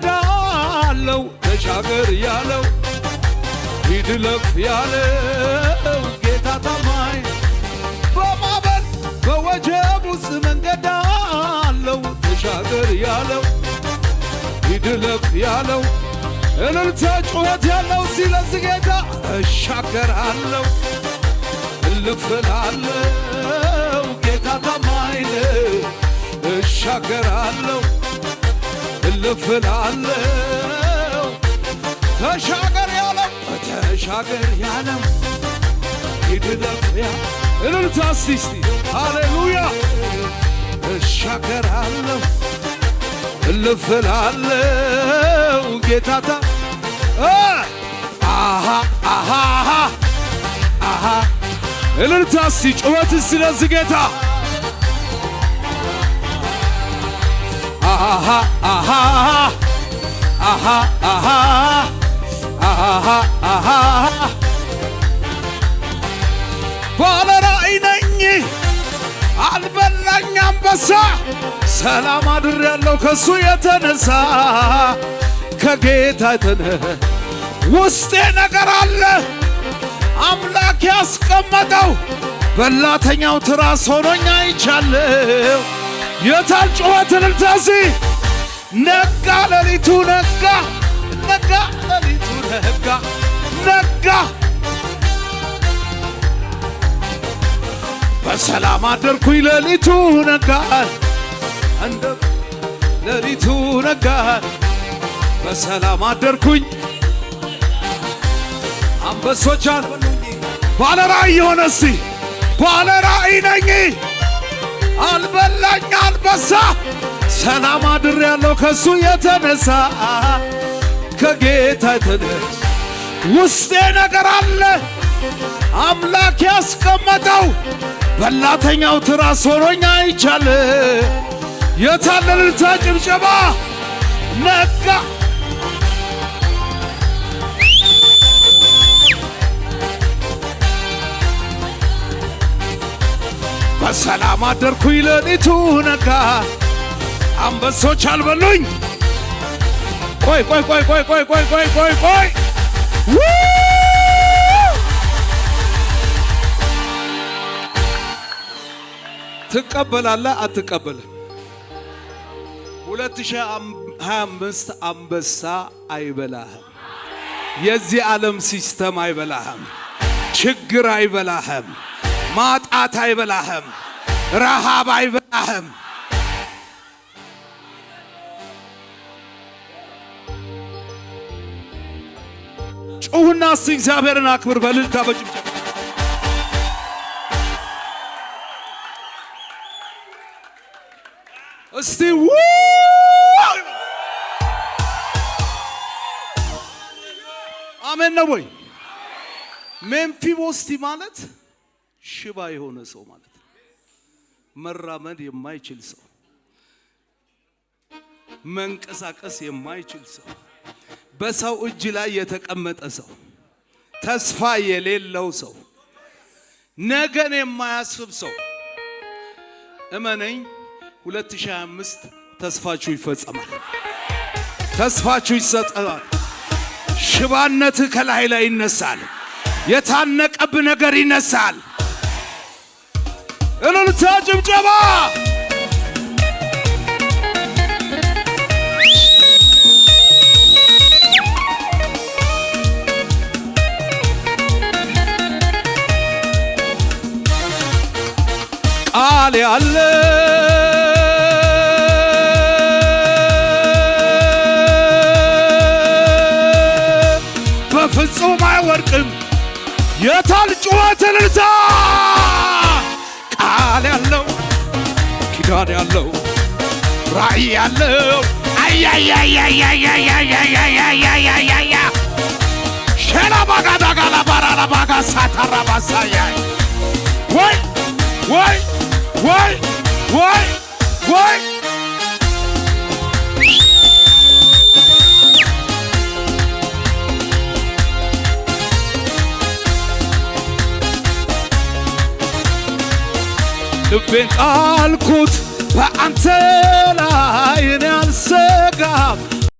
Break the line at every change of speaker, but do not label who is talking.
መንገድ አለው። ተሻገር ያለው፣ ሂድ ለፍ ያለው ጌታ ታማኝ። በማዕበል በወጀብ ውስጥ መንገድ አለው። ተሻገር ያለው፣ ሂድ ለፍ ያለው። እልልታ ጩኸት ያለው ስለዚህ ጌታ እሻገራለሁ፣ እልፍ እላለሁ። ጌታ ታማኝ ነው። እሻገራለሁ፣ እልፍ እላለሁ። ተሻገር ያለው፣ ተሻገር ያለው፣ ሂድ ለፍ ያለው። እልልታ እስቲ እስቲ ሃሌሉያ። እሻገራለሁ፣ እልፍ እላለሁ። ጌታታ አሃ አሃ አሃ። እልልታ እስቲ፣ ጩኸት እስቲ ለዚህ ጌታ። አሃ አሃ አሃ አሃ አሃ አሃ። ባለ ራእይ ነኝ፣ አልበላኝ አንበሳ። ሰላም አድሬያለሁ ከሱ የተነሳ፣ ከጌታ የተነ ውስጤ ነገር አለ አምላክ ያስቀመጠው። በላተኛው ትራስ ሆኖኝ አይቻለሁ። የታል ጩኸት እልልታ እዚህ? ነጋ ሌሊቱ ነጋ፣ ነጋ ሌሊቱ ነጋ፣ ነጋ። በሰላም አደርኩኝ፣ ሌሊቱ ነጋ፣ እንደ ሌሊቱ ነጋ። በሰላም አደርኩኝ፣ አንበሶች አልበሉኝ። ባለ ራእይ የሆነ እስቲ። ባለ ራእይ ነኝ፣ አልበላኝ አንበሳ። ሰላም አድሬያለሁ ከሱ የተነሳ፣ ከጌታ የተነሳ። ውስጤ ነገር አለ አምላክ ያስቀመጠው። በላተኛው ትራስ ሆኖኝ አይቻለ። የታለ እልልታ ጭብጨባ? ነጋ። በሰላም አደርኩኝ፣ ሌሊቱ ነጋ፣ አንበሶች አልበሉኝ። ቆይ ቆይ ቆይ ቆይ ቆይ ቆይ ቆይ ቆይ ቆይ። ትቀበላለህ አትቀበልም? 2025 አንበሳ አይበላህም። የዚህ ዓለም system አይበላህም። ችግር አይበላህም። ማጣት አይበላህም። ረሃብ አይበላህም። ጩሁና እስቲ እግዚአብሔርን አክብር በእልልታ በጭብጨባ። እስቲ። አሜን ነው ወይ? ሜምፊቦስቲ ማለት ሽባ የሆነ ሰው ማለት ነው። መራመድ የማይችል ሰው፣ መንቀሳቀስ የማይችል ሰው፣ በሰው እጅ ላይ የተቀመጠ ሰው፣ ተስፋ የሌለው ሰው፣ ነገን የማያስብ ሰው። እመነኝ፣ 2025 ተስፋችሁ ይፈጸማል። ተስፋችሁ ይሰጠናል። ሽባነትህ ከላይ ላይ ይነሳል። የታነቀብ ነገር ይነሳል። እልልታ ጭብጨባ። ቃል ያለ በፍጹም አይወድቅም። የታል ጩኸት እልልታ? ቃል ያለው፣ ኪዳን ያለው፣ ራእይ ያለው። አያያያያያያያያያያያ። ሸላ ባጋዳጋላ ባራላ ባጋ ሳታራ ባሳያ። ወይ ወይ ወይ ወይ ወይ። ልቤን ጣልኩት በአንተ ላይ፣ እኔ አልሰጋም።